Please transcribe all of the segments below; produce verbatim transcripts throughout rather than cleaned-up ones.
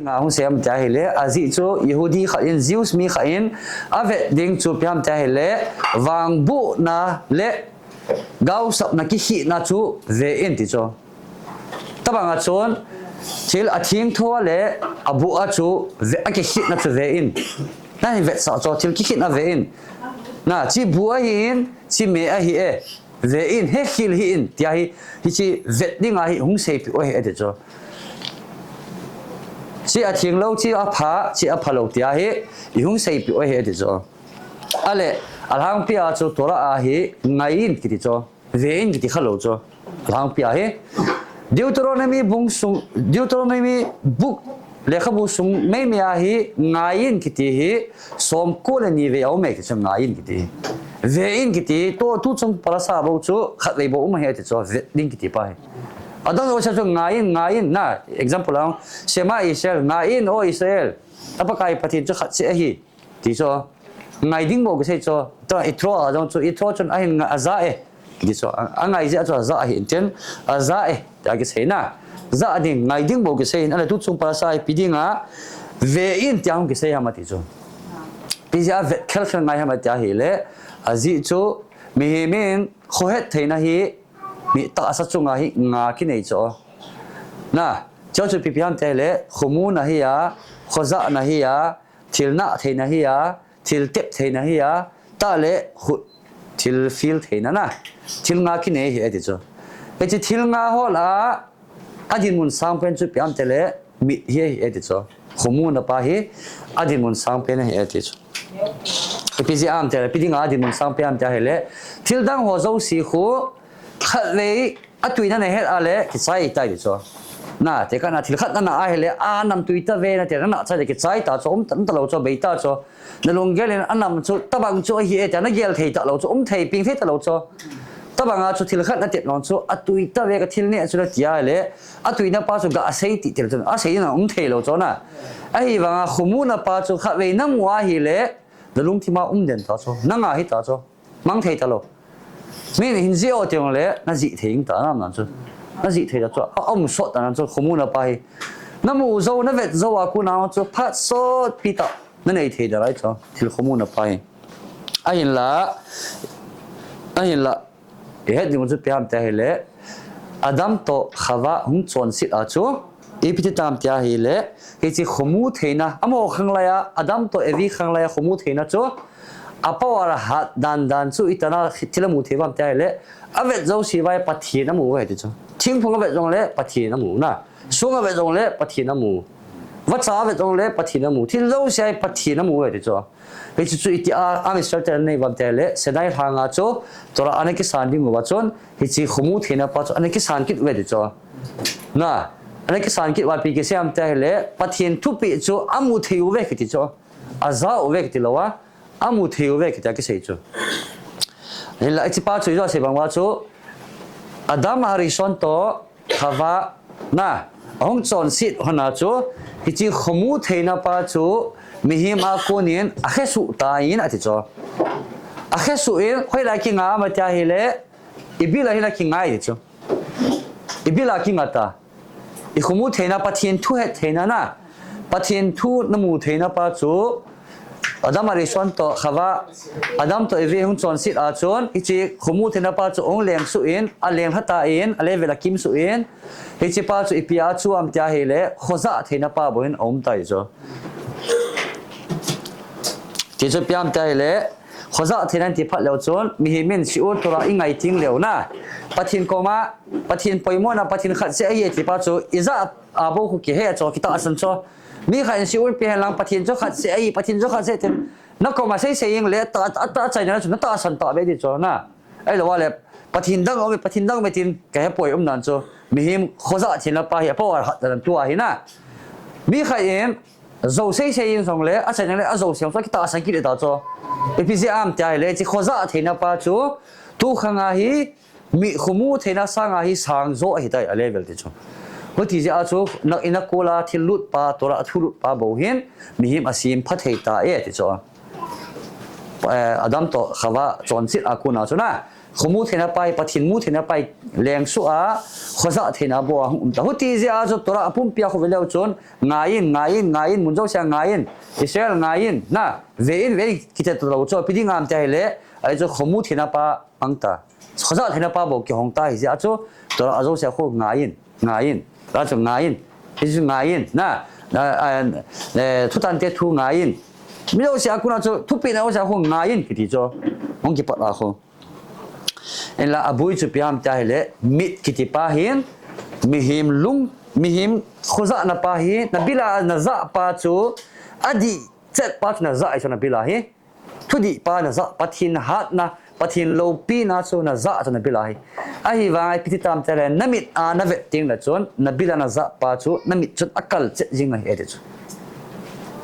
Nga hung sei ham tia ahile, ajeh chu Yehudi khat in, Jews mi khat in, avet ding chu ipi ham tia ahile, vangbohna le gaosapna kikhehna chu ve in ti chu. Tabang a chun, thil atheng thou a le aboh a chu ve, akikhehna chu ve in. Na hin vetsah chu, thil kikhehna ve in. Na, chi bu ahi in, chi me ahi e. Ve in, hekhel hih in, tia hi, hichi vet ding ahi, hung seipeh u ahi e ti chu. Chi atheng lou, chi apha, chi apha lou, tia hi, i hung seipeh u ahi e ti chu. Ale, alhangpi a chu Torah a hi, ngai in kiti chu. Ve in kiti kha lou chu. Alhangpi a hi. Deuteronomy bung sung, Deuteronomy book lekhabu sung meimei a hi, ngai in kiti hi, somko le ni vei a um e kiti chu ngai in kiti hi. Ve in kiti, tu, tuchung parasha bou chu, khatvei bou um ahi ti chu, vet ding kiti pa hi. Adang jouse chu ngai in, ngai in, na, example a, Shema Israel, ngai in, O Israel. Na Pakai Pathen chu khat seh ahi. Ti chu, ngai ding bou kisei chu, tua Yitro a jong chu, Yitro chun ahin nga, aja e. Ti chu, a, angai jeh a chu aja ahi in tin, aja e, tia kisei na. Ja ding, ngai ding bou kisei in, ale tuchung parasha ipi ding a, ve in tia hung kisei ham ati chu. Ipi jeh a vet khelkhel ngai ham ati ahile, ajeh chu, mihem in khohet theina hi, mi tahsa chunga hi nga kinei chu. Na, chu chu ipi ipi ham tia ahile, khomuna hi a, khojahna hi a, thil nah theina hi a, thil tep theina hi a, tah le khut, thil feel theina na, thil nga kinei ahi e ti chu. Hichi thil nga ho lah a, adinmun sangpen chu ipi ham tia ahile, mit hi ahi e ti chu. Khomuna pa hi, adinmun sangpen ahi e ti chu. Ipi jeh ham tia ahile, ipi ding a adinmun sangpen ham tia ahile, thil dang ho jouse khu, khatvei, atuina nahet a le, kichai tai ti chu. Na, tekah na thil khat na nah ahile, a namtui tave na tia na nah chai le, kichai ta chu, um ta, um ta lou chu, bei ta chu. Na lunggel in a nam chu, tabang chu ahi e tia, na gel thei ta lou chu, um thei, peng thei ta lou chu. Tabang a chu thil khat na tep lou chu, atui tave ka thil neh chu na tia le, atuina pa chu ga asei ti tel chu, asei na um thei lou chu na. Ahivang a khomuna pa chu khatvei na mu ahile, na lungthim a um den ta chu, na nga hi ta chu. Mang thei ta lou. Min hin jih o ti jong le, na jih thei ta na, na chu. Na jih thei ta chu, a, a um sot ta na chu, khomuna pa hi. Na mu jou, na vet jou a kon a chu, phat sot pi ta, na nei thei ta lai chu, thil khomuna pa hi. Ahinla, ahinla, i het ding chu ipi ham tia ahile, Adam toh Chava hung chonset a chu, ipi ti tam tia ahile, hichi khomu theina, amaho khang lai a, Adam toh Evi khang lai a khomu theina chu, a power hat dan dan chu, i tana thil amu thei uvam tia ahile, avet jouse uva Pathen amu uve ti chu. Thingphung avet jong le Pathen amu na. Song avet jong le Pathen amu. Vacha avet jong le Pathen amu. Thil jouse a Pathen amu uve ti chu. Hichu chu iti a, Am Israel te anei uvam tia ahile, Sinai lhang a chu, Torah ana kisan ding uva chun, hichi khomu theina pa chu, ana kisan kit uve ti chu. Na, ana kisan kit uva ipi kisei ham tia ahile, Pathen thupeh chu, amu thei uve kiti chu. Aja uve kiti lou a, amu thei uve kiti a kisei chu. Hinla, hichi pa chu, i jo sei bang uva chu, Adam Harishon toh, Chava, na, ahung chonset hon a chu, hichi khomu theina pa chu, mihem a kon in akhesuh tan ati chu. Akhesuh in, hoilai kinga ham tia ahile, i bil a hin akinga ti chu. I bil a kinga ta. I khomu theina Pathen thu het theina na. Pathen thu namu theina pa chu, Adam Harishon toh Chava, Adam toh Evi hung chonset a chun, hichi khomu theina pa chu ahung lengsuh in, alenglha tan, alevel akimsuh in, hichi pa chu ipi a chu ham tia ahile, khoja theina pa bou hin aum tai chu. Ti chu ipi ham tia ahile, khoja theina ti phat leu chun, mihem in Shiur Torah i ngai teng leu na. Pathen koma, Pathen poimona, Pathen khat seh ahi ti pa chu, i ja a bou khu kihe chu, kitahsan chu. Mi khat in Shiur pe hen lang Pathen chu khat seh ahi, Pathen chu khat seh tin. Na koma sei sei ing le, ta, ta, ta, achaina chu, na tahsan ta be ti chu, na. Ahilou le, Pathen dang um e, Pathen dang um e tin, kahe poi um nan chu. Mihem khoja theina pa hi, a power hat dan tua hi na. Mi khat in, jou sei sei in jong le, achaina le, ajou sei jong chu, kitahsan kit le ta chu. Ipi jeh ham tia ahile, hichi khoja theina pa chu, tu khang a hi, mi khomu theina sang a hi sang jo ahi tai a level ti chu. Huti jeh a chu, na, i nakol a thil lut pa, Torah thu lut pa bou hin, mihem asem pha thei ta e ti chu. Eh, Adam toh Chava chonset a kon a chu na. Khomu theina pa hi, Pathen mu theina pa hi, lengsuh a, khoja theina bou a hung um ta. Huti jeh a chu Torah a pumpi a khovel leu chun, ngaiyin, ngaiyin, ngaiyin, mun jousea ngaiyin, Israel ngaiyin, na, vein, vein, kiti talou chu, ipi ding ham tia ahile, ahi chu khomu theina pa mang ta. Khoja theina pa bou kihong ta ahi jeh a chu, Torah a jousea khu ngaiyin, ngaiyin. Torah chu ngaiyin, hichu ngaiyin, na, na, a, eh, thutante thu ngaiyin. Mi jousea kona chu, thupina jousea khu ngaiyin, kiti chu, hung kipat a khu. Hinla aboi chu ipi ham tia ahile, mit kiti pa hin, mihem lung, mihem khojahna pa hi, na bil a na jah pa chu, adih chet pa chu na jah ahi chu na bil a hi. Thudih pa na jah, Pathen hatna, Pathen loupina chu na jah chu na bil a hi. Ahivang ipi ti tam tia ahile, na mit a na vet teng le chun, na bil a na jah pa chu, na mit chun akal chet jing ahi e ti chu.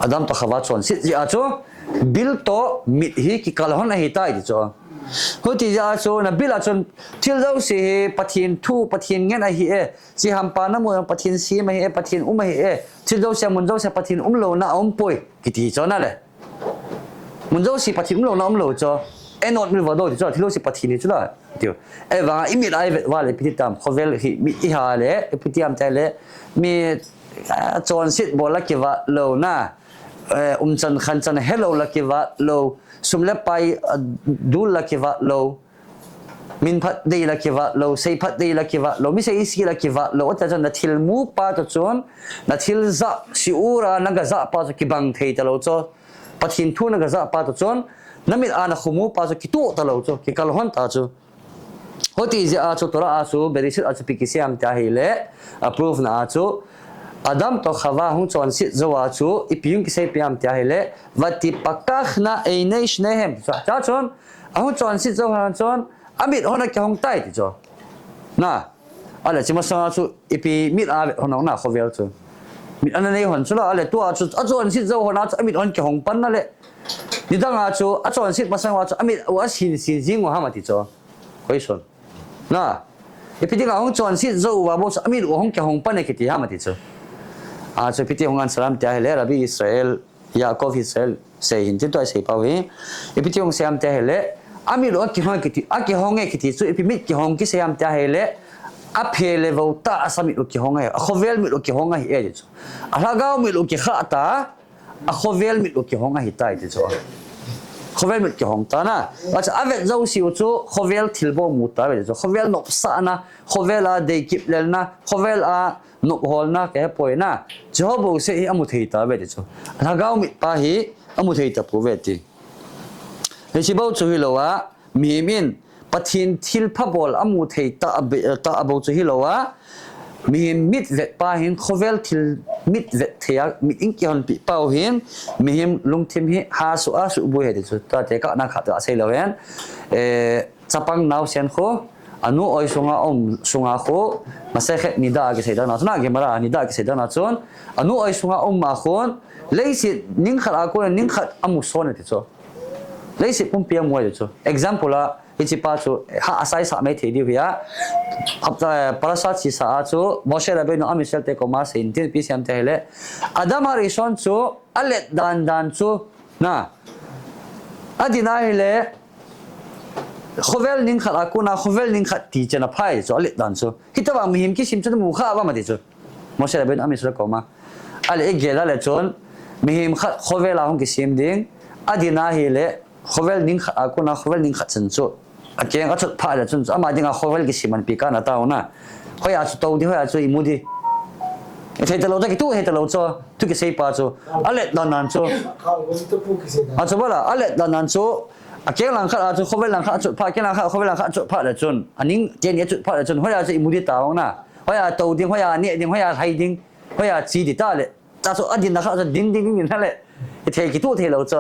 Adam toh Chava chonset jeh a chu, bil toh mit hi kikal hon ahi tai ti chu. Huti jeh a chu, na bil a chun thil jouse hi Pathen thu, Pathen ngen ahi e, chi hampa na mu Pathen sem ahi e, Pathen um ahi e, thil jouse, mun jouse Pathen umlouna aum poi, kiti chu na le. Mun jouse Pathen umlouna umlou chu, e not mi va do ti chu, thil jouse Pathen hi chu la, tiu. Ahivang, i mit a i vet uva le, ipi ti tam, khovel hi mit i ha le, ipi ti ham tia ahile, mi, a, chonset bol la kivat lou na, eh, umchan khanchan helou la kivat lou, sum le pai, a, dul la kivat lou, min phat dei la kivat lou, sei phat dei la kivat lou, mi sei isi la kivat lou, ati chun na thil mu pa toh chun, na thil jah, shiur a na ga jah pa chu kibang thei talou chu, Pathen thu na ga jah pa toh chun, na mit a na khomu pa chu kitoh talou chu, kikal hon ta chu. Huti jeh a chu Torah a chu, Bereshit a chu ipi kisei ham tia ahile, a proof na a chu, Adam toh Chava hung chonset jou a chu, ipi hung kisei ipi ham tia ahile, ותפקחנה עיני שניהם. Chu, cha chun, ahung chonset jou hon chun, amit hon akihong tai ti chu. Na, ahile, chi masang a chu, ipi mit a vet hon na khovel chu. Mit ana nei hon chu la, ahile, tua chu, achonset jou hon a chu, amit hon kihong pan na le. Nidang a chu, achonset masang uva chu, amit u asin sin jing u ham ati chu. Question. Na, ipi dinga hung chonset jou uva bou chu, amit u hung kihong pan e kiti ham ati chu. A chu ipi ti hung answer ham tia ahile, Rabbi Israel, Yaakov Israel, sei hin tin tua sei pau hi. Ipi ti hung sei ham tia ahile, amit u akihong e kiti, akihong e kiti chu, ipi mit kihong kisei ham tia ahile, aphe le vou tah a sa mit u kihong ahi, akhovel mit u kihong ahi e ti chu. Alhagao mit u kikhah ta, akhovel mit u kihong ahi tai ti chu. Khovel mit kihong ta na. Achu avet jouse u chu khovel thil bou mu ta ve ti chu. Khovel nopsahna, khovel a dei kip lelna, khovel a nop holna, kei he poi na. Chu ho bou se hi amu thei ta ve ti chu. Alhagao mit pa hi amu thei ta pou ve ti. Hiche bou chu hilou a, mihem in Pathen thilpha bol amu thei ta a be-, ta a bou chu hilou a, mihem mit vet pa hin khovel thil mit vet thei a, mit in kihonpi pau hin, mihem lungthim hi hasuh, hasuh bou ahi ti chu, tua tekahna khat a sei lou hen, eh, chapang naosen khu, anu oi sunga um, sunga khu, Masechet Nida a kisei dan a chu na, Gemara Nida a kisei dan a chun, anu oi sunga um a khun, leiset ning khat a kon ning khat amu son e ti chu. Leiset pumpi amu e ti chu. Example a, hiche pa chu, ha, asai sa mai thei diu hi a. Hapta, eh, Parashat Chisha a chu, Moshe Rabbeinu Am Yisrael te koma asei in tin ipi asei em tia ahile, Adam HaRishon chu, alet dan dan chu, na. Adin ahile, khovel ning khat a kon a, khovel ning khat ti chen aphai chu, alet dan chu. Hitobang mihem kisim chu namu kha uvam ati chu. Moshe Rabbeinu Am Yisrael koma. Ahile igel a le chun, mihem khat khovel a hung kisem ding, adin ahile, khovel ning khat a kon a, khovel ning khat chen chu. Akeng achot phat le chun chu, ama dinga khovel kisem anpi kana tao na. Hoiya chu tou ding, hoiya chu imu ding. Ithei talou ta kitu, hei talou chu, thu kisei pa chu. Alet dan dan chu. Achu bala, alet dan dan chu. Akeng lang khat a chu, khovel lang khat achot phat, akeng lang khat, khovel lang khat achot phat le chun. Aning, teni achot phat le chun, hoiya chu imu ding tao na. Hoiya tou ding, hoiya neh ding, hoiya lhai ding, hoiya che ding ta le. Ta chu adin na kha chu ding ding ding na le. Ithei kitu thei lou chu.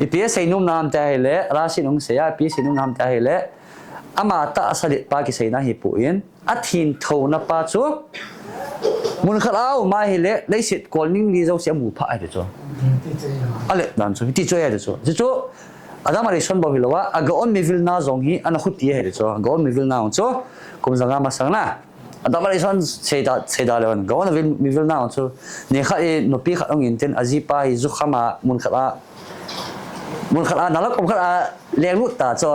Ipi asei nom nam tia ahile, Rashi in hung sei a, ipi asei nom nam tia ahile. Ama tahsa let pa kiseina ahipoi, athengthouna pa chu. Mun khat a um ahile, leiset kol ning li jouse amu pha ahi ti chu. Alet dan chu, hiti chu ahi ti chu. Ti chu, Adam HaRishon bou hilou a, aGaon miVilna jong hi, ana khuti ahi ti chu. AGaon miVilna jong chu, kum janga masang na. Adam HaRishon seida, seida leu hen. Gaon miVilna chu, nikhat hi nupi khat hung in tin, ajipa hi jukham a mun khat a, mun khat a, nalak um khat a lenglut ta chu.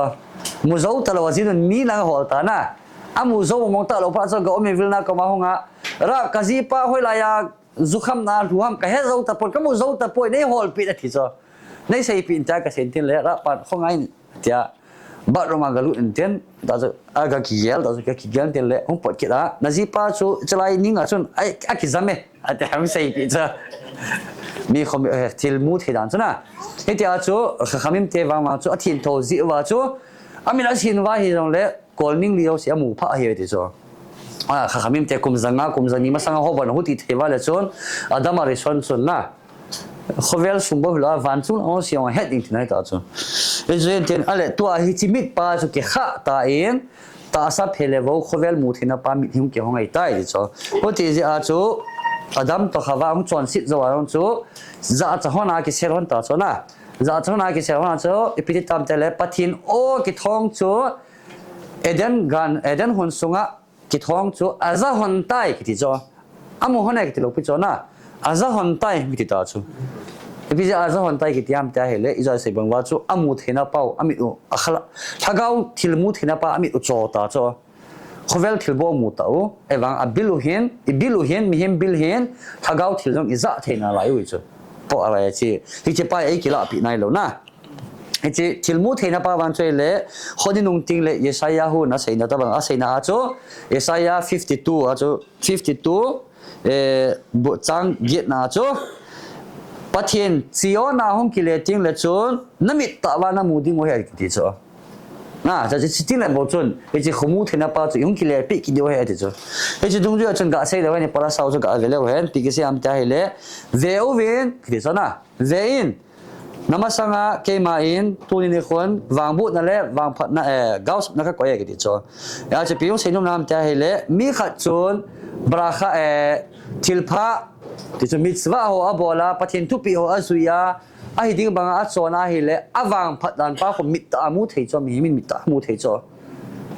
Mu jou talou a jin un ni lang hol ta na. Amu jou mong talou phat chu ga um in vilna koma hung a. Ra kajipa hoilai a jukham na lhu ham kahe jou tapon, kamu jou tapoi, nei holpeh in ati chu. Nei seipeh in tia kasei in tin le, ra pan khongai in tia. Bathroom a galut in tin, ta chu, a gakigel, ta chu gakigel in tin le, hung pot kit a. Najipa chu, chalai ning a chun, ai, akijam e. Ati ham seipeh chu. Mi khom, eh, thil mu thei dan chu na. Hitia chu, Khakhamim te vang vang chu, athintho jeh uva chu, amin asin uva hijongle, kolning li jouse amu phah ahi ti chu. A, Khakhamim te kum janga, kum jani masanga hobon huti thei uva le chun, Adam Arishon chun na. Khovel sum bou hilou a, van chung a hung siang het ding tina ta chu. Hichu in tin, ale tua hiche mit pa chu kikhah tan, tahsa phe le vou khovel mu theina pa mit hi hung kihong ahitai ti chu. Huti jeh a chu, Adam toh Khava hung chonset jou a hung chu, jachat hon a kisel hon ta chu na. Jachat hon a kisel hon a chu, ipi ti tam tile, Pathen o kithong chu, Eden gan, Eden hon sunga, kithong chu aja hon tai kiti chu. Amu hon e kiti lou pi chu na. Aja hon tai kiti ta chu. Ipi jeh a aja hon tai kiti ham tia hile, ija sei bang uva chu amu theina pau, amit u, akhala. Lhagao thil mu theina pa, amit u cho ta chu. Khovel thil bou mu tau. Evang abil u hin, ibil u hin, mihem bil hin, lhagao thil jong ija theina lai u chu. Po a lai chi. Hiche pa ei kilah pi nai lou na. Hiche thil mu theina pa vang chu le, khoni nung ting le, Yesaya hu na seina ta bang, aseina a chu, Yesaya fifty-two a chu, fifty-two, eh, bu chang get na chu, Pathen Zion a hung kile ting le chun, na mit tah uva na mu ding u ahi kiti chu. Na, cha chi ting le bou chun, hiche khomu theina pa chu, hung kile pi kiti u ahi ti chu. Hiche dungjui a chun ga sei le, ni para sau chu ga ve le hen, pi kisei ham tia hile, ve uvin, kiti chu na, ve in, Na masanga keiman, tuni nikhon, vangbohna le vangphatna, eh, gaosapna kakoi e kiti chu. Achu ipi hung seinom nam tia hile, mi khat chun, bracha, eh, thilpha, ti chu mitzvah ho abol a, Pathen thupeh ho ajui a, ahi ding banga achon ahile, avangphat dan pa khu mit tah a mu thei chu, mihem in mit tah a mu thei chu.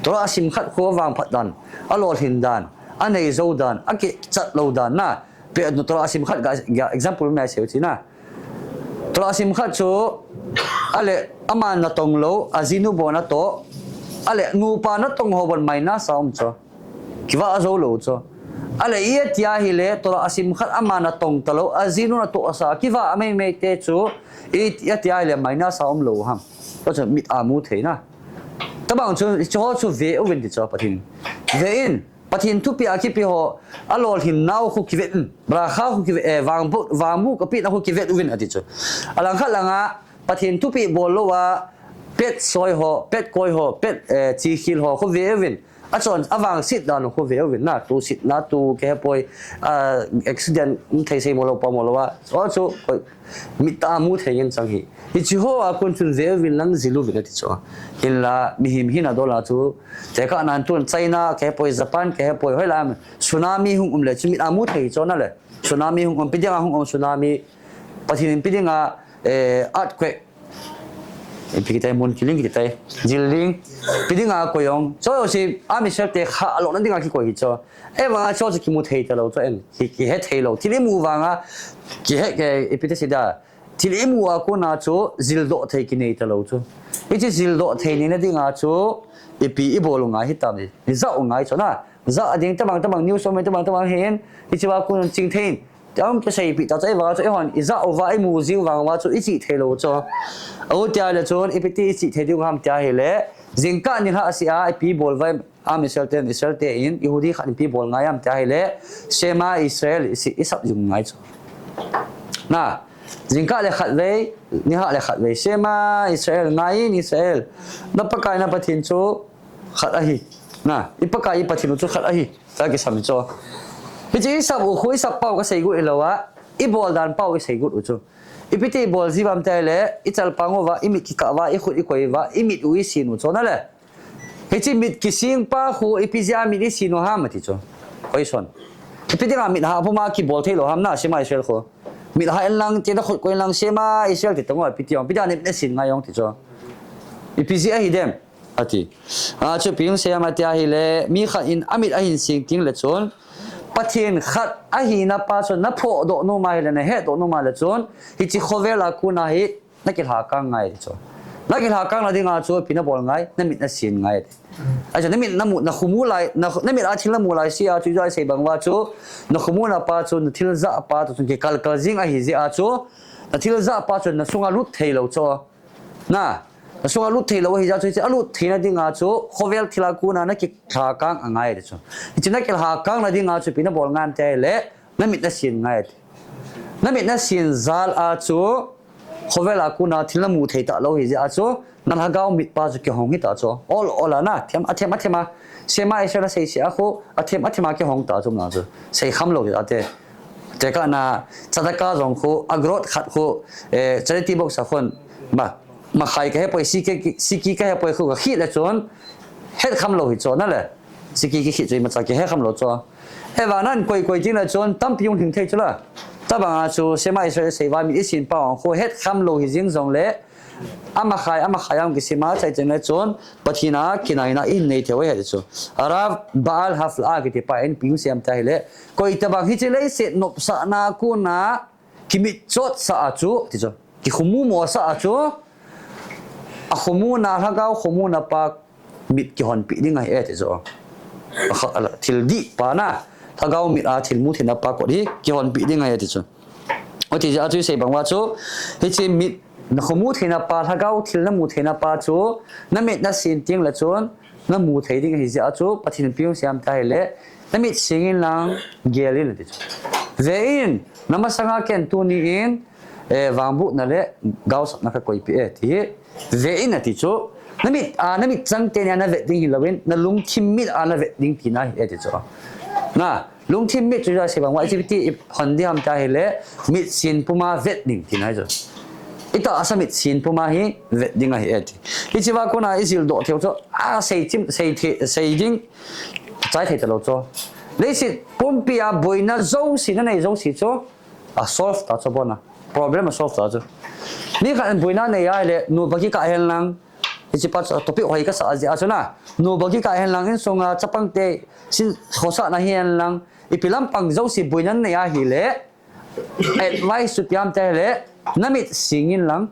Torah simchat khu avangphat dan, alolhin dan, anei jou dan, akichat lou dan na, pe Torah simchat ga, ga example mai sei u chu na. Torah simchat chu, ale, ama natong lou, ajinu bou natoh, ale, nupa natong ho bou minus a um chu. Kivah jou lou chu. Ale, itia hile, Torah simchat ama natong talou, ajinu natoh asa, kivah meimei te chu, i, itia hile, minus a um lou ham. Chu mit a mu thei na. Tabang chu, chu ho chu ve uvin ti chu Pathen. Ve in, Pathen thupeh a kipe ho, alolhin nau khu kivet in, bracha khu kivet, eh, vangboh, vangboh kapeh na khu kivet uvin ati chu. Alangkhat langa, Pathen thupeh bol lou a, pet soi ho, pet koi ho, pet, eh, chikhil ho khu ve uvin. Achon, avangset dan khu ve uvin na, tu set na, tu kihepoi, ah, accident, um, thei sei mo lou pa mo lou a. Chu chu, koi, mit tah a mu thei ngen chang hi. Hiche ho a kon chun ve uvin lang jil uvin ati chu. Hinla, mihem hina dol a chu, tekah nan tun China kihepoi, Japan kihepoi, hoilai a tsunami hung um le chu mit a mu thei chu na le. Tsunami hung um, ipi dinga hung um tsunami. Pathen in ipi dinga, eh, earthquake. Ipi kiti tai, mun kiling kiti tai. Jil ling. Ipi dinga koi jong. Chu chu si, a Israel te kha a lona dinga kikoi hi chu. Evang a chu chu kimu thei talou chu en. Ki, kihe thei lou. Thil imu vanga, kihe, ke, ipi ti sei da. Thil imu a kona chu jildoh thei kinei talou chu. Hiche jildoh thei neina dinga chu ipi ibol u ngai hitam, ijah u ngai chu na. Jah ding tabang tabang news um tabang tabang hin, hiche a kon ching thei in. Tia um kiseipi ta chu, ahivang chu eihon ijah uva imu jiu vang uva chu ichih thei lou chu. Ahi tia le chun ipi ti ichih thei diu ham tia hile, jingkah nilhah seh a ipi bol uva Am Israel ten, Israel te in, Yehudi khat in ipi bol ngai am tia hile, Shema Israel, isi, isap jing ngai chu. Na, jingkah le khat vei, nilhah le khat vei, Shema Israel, ngai in Israel, na Pakai na Pathen chu khat ahi. Na, i Pakai i Pathen u chu khat ahi, tia kisam chu. Hiche isap u khu, isap pau kasei got hilou a, ibol dan pau isei got u chu. Ipi ti ibol jiu vam tia hile, ichalpang uva, imit kikah uva, ikhut ikoi uva, imit u isin u chu na le. Hiche mit kising pa khu ipi jeh a mit isin u ham ati chu. Question. Ipi dinga mit hah puma kibol thei lou ham na Shema Israel khu. Mit hah in lang, tia khut koi in lang Shema Israel ti tong u ipi ti jong. Ipi dinga mit isin ngai jong ti chu. Ipi jeh ahi dem. Ati. A chu ipi hung sei am tia hile, mi khat in amit ahin sing teng le chun. Pathen khat ahina pa chu na phohdoh nom a hile, na hetdoh nom a le chun. Hiche khovel a kon a hi, na kilha kang ngai ti chu. Na kilhakang na dinga chu ipi na bol ngai, na mit na sin ngai. Ahi chu na mit na mu, na khomu lai, na, na mit a thil na mu lai sia chu ijat sei bang uva chu, na khomu na pa chu, na thil ja pa chu, chu kikal kal jing ahi jeh a chu, na thil ja pa chu na sunga lut thei lou chu. Na, na sunga lut thei lou ahi jeh a chu, hiche a lut theina dinga chu, khovel thil a kona na kilhakang angai ti chu. Hiche na kilhakang na dinga chu, ipi na bol ngai em ti le, na mit na sin ngai ti. Na mit na sin jal a chu, khovel a kona thil na mu thei ta lou ahi jeh a chu, na lhagao mit pa chu kihong hita chu. Ol, ol a na, them, a them, a them a. Shema Israel a sei se a khu, a them, a them a kihong ta chu na chu. Sei kham lou hita te. Tekah na, tzedakah jong khu, agorot khat khu, eh, charity box a khun. Ba, makhai ka he poi, siki, siki ka he poi khu, ka khit le chun. Het kham lou hi chu na le. Siki kikhit chu imacha kihe kham lou chu. Ahivangin koi koi ding le chun tampi hung lhing thei chu la. Tabang a chu Shema Israel sei uva mit i sin pa jong khu het kham lou hi jing jong le. Amakhai, amakhai a hung kisim a chai cheng le chun Pathen a kinaina i nei thei u ahi ti chu. Harav Baal Haflah kiti pa in ipi hung sei em ti le. Koi tabang hiche leiset nopsahna kona kimitchotsah a chu ti chu. Kikhomu mosah a chu. A khomuna, lhagao khomuna pa mit kihonpeh ding ahi e ti chu. Akha, ala, thil dih pa na, lhagao mit a thil mu theina pa kot hi kihonpeh ding ahi e ti chu. Ati jeh a chu i sei bang uva chu, hiche mit na khomu theina pa, lhagao thil na mu theina pa chu, na mit na sin teng le chun, na mu thei ding ahi jeh a chu, Pathen in ipi hung sei em ti le, na mit sing in lang gel in ati chu. Ve in, na masanga ken tuni in, eh, vangbohna le gaosapna ka koipeh e ti hi. Ve in ati chu. Na mit, a, na mit chang teni a na vet ding hilou in, na lungthim mit a na vet ding tina ahi e ti chu. Na, lungthim mit chu ijat sei bang uva, hiche ti i hon ding ham ti le, mit sin puma vet ding tina ahi chu. I tahsa mit sin puma hi vet ding ahi e ti. Hiche va kona i jil doh thei u chu, a sei chim, sei thei, sei ding, chai thei ta lou chu. Leiset pumpi a boina jouse na nei jouse chu, a solve ta chu bon a. Problem a solve ta chu. Mi khat in boina nei a ahile, nupa kikah hen lang. Hiche pa chu topic hoi ka sa a jeh a chu na. Nupa kikah hen lang insunga chapang te sin khosah na hi hen lang. Ipi lampang jouse boina nei a ahile. Advice chu ipi ham ti le. Na mit sing in lang.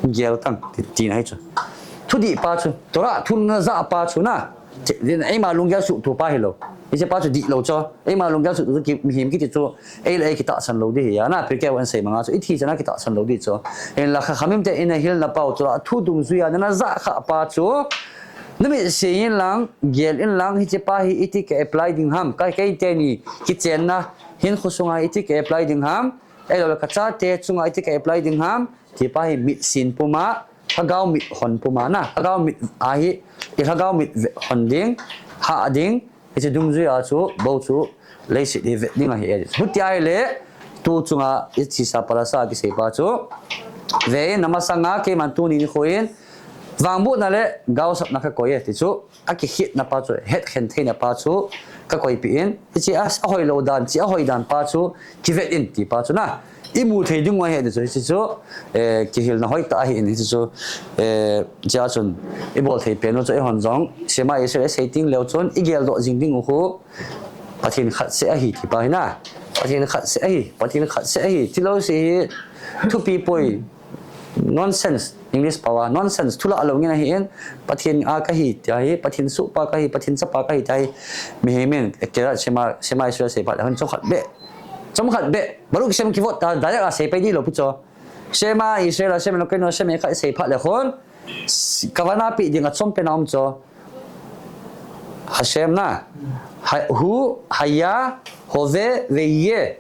Gel tan ti, tina ahi chu. Thudih pa chu. Torah thu na ja pa chu na. Che, din eima lunggel suhtupa hilou. Hiche pa chu dihlou chu. Eima lunggel suhtu chu ki, mihem kiti chu. Ei le ei kitahsan lou ding ahi a na. Pirkei Avot in sei banga chu. I thi chan a kitahsan lou ding chu. Hinla kha khamim te in a hilna pa u chu. Thu dungjuia na na ja kha pa chu. Na mit sing in lang, gel in lang, hiche pa hi iti ka apply ding ham. Ka, kei teni kichenna hinkho sunga iti ka apply ding ham. Ahilou le ka chate chunga iti ka apply ding ham. Ti pa hi mit sin puma, lhagao mit hon puma na, lhagao mit ahi, i lhagao mit ve-, hon ding, hah ding, hiche dungjuia chu, bou chu, leiset hi vet ding ahi e. Huti ahile, tu chunga i chesa parasha kisei pa chu, ve in na masanga keiman tuni nikho in, vangbohna le gaosapna ka koi e ti chu, a kikhetna pa chu, hetkhen theina pa chu, ka koipeh in, hiche a, a hoilou dan, hiche a hoi dan pa chu, kivet in ti pa chu na. I mu thei ding u ahi ti chu, hiche chu, eh, kihilna hoi tah ahi in, hiche chu, eh, hiche a chun, i bol thei pen u chu, i hon jong, Shema Israel i sei teng leu chun, i geldoh jing ding u khu, Pathen khat seh ahi ti pa hi na. Pathen khat seh ahi, Pathen khat seh ahi, ti lou se hi, thupi poi, nonsense, English pao a, nonsense, thu lah lou ngen ahi in, Pathen a ka hi, ti ahi, Pathen soh pa ka hi, Pathen chapa ka hi, ti ahi, mihem in, eh, Kedat Shema, Shema Israel sei phat le khun chomkhat beh, chomkhat beh, Baruch Shem Kevod ta, direct a sei pai ding lou pi chu. Shema Israel, Hashem Elokeinu, Hashem Echad sei phat le khun, s-, kavana peh ding a chom pen a um chu. Hashem na, ha-, hu, haya, hove, veyeh.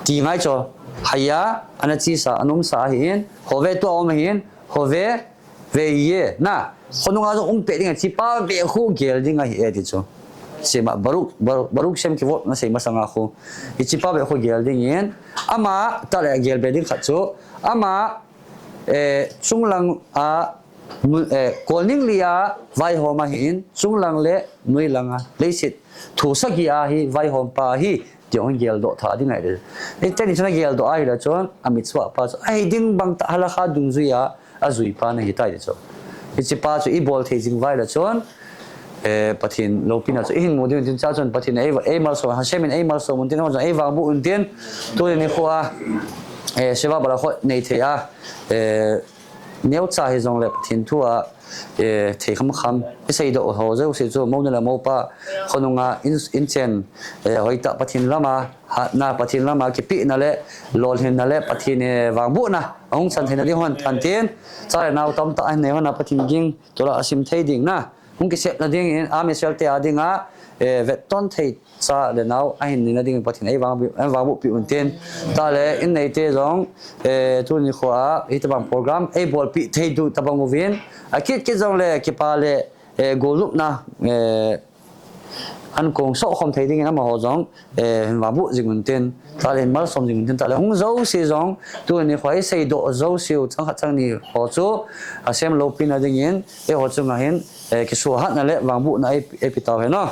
Ti ngai chu, haya, ana chesa, ana umsa ahi in, hove tua um ahi in, hove, veyeh. Na, khonunga jong um peh ding a, hiche pa beh khu gel ding ahi e ti chu. Shema Baruch, Baruch, Baruch Shem Kevod na sei masanga khu. Hiche pa beh khu gel ding in, ama, tah le gel be ding khat chu, ama, eh, chunglang a, nu-, eh, kolning li a vaihom ahi in, chunglang le nuilang a, leiset thu sagi a hi vaihom pa ahi, ti hung geldoh tha ding ahi. Hiti chun a geldoh ahi le chun, a mitzvah pa chu, ahi ding bang tah halakha dungjuia, a jui pa na hi tai ti chu. Hiche pa chu i bol thei jing uva le chun, eh, Pathen loupina chu i hin mu ding tin cha chun Pathen ei, ei malsom, Hashem in ei malsom un tin, ei vangboh un tin, tuni nikho a, eh, Sheva Berachot nei thei a, eh, neocha hijongle Pathen thu a, eh, thei khamkham, i seidoh ho jouse chu, monu le mopa, khonunga in, inchen, eh, hoitah Pathen lama, hatna Pathen lama, kipehna le, lolhinna le, Pathen, eh, vangbohna, ahung chan theina ding hon thantin, cha le nao tamtah ahin nei hon a Pathen ging, tola asim thei ding na, hung kisepna dingin, a miselte a dinga, eh, vetton thei, cha le nao ahin neina dingin Pathen ei vangboh, ei vangbohpi untin. Tale in neite jong, eh, tuni khoa, hitobang program ei bolpi thei diu tobang uvin. Akit kit jongle, kipa le, eh, gollupna, eh, an kong sohkhom thei dingin amaho jong, eh, hin vangboh jing untin. Tale hin malsom jing untin. Tale hung jouse jong, tuni khoa i seidoh jouseu, chang khat chang ni ho chu, asem loupina dingin, eiho chunga hin, eh, kisuhatna le vangbohna ei, ei pe tau hen o.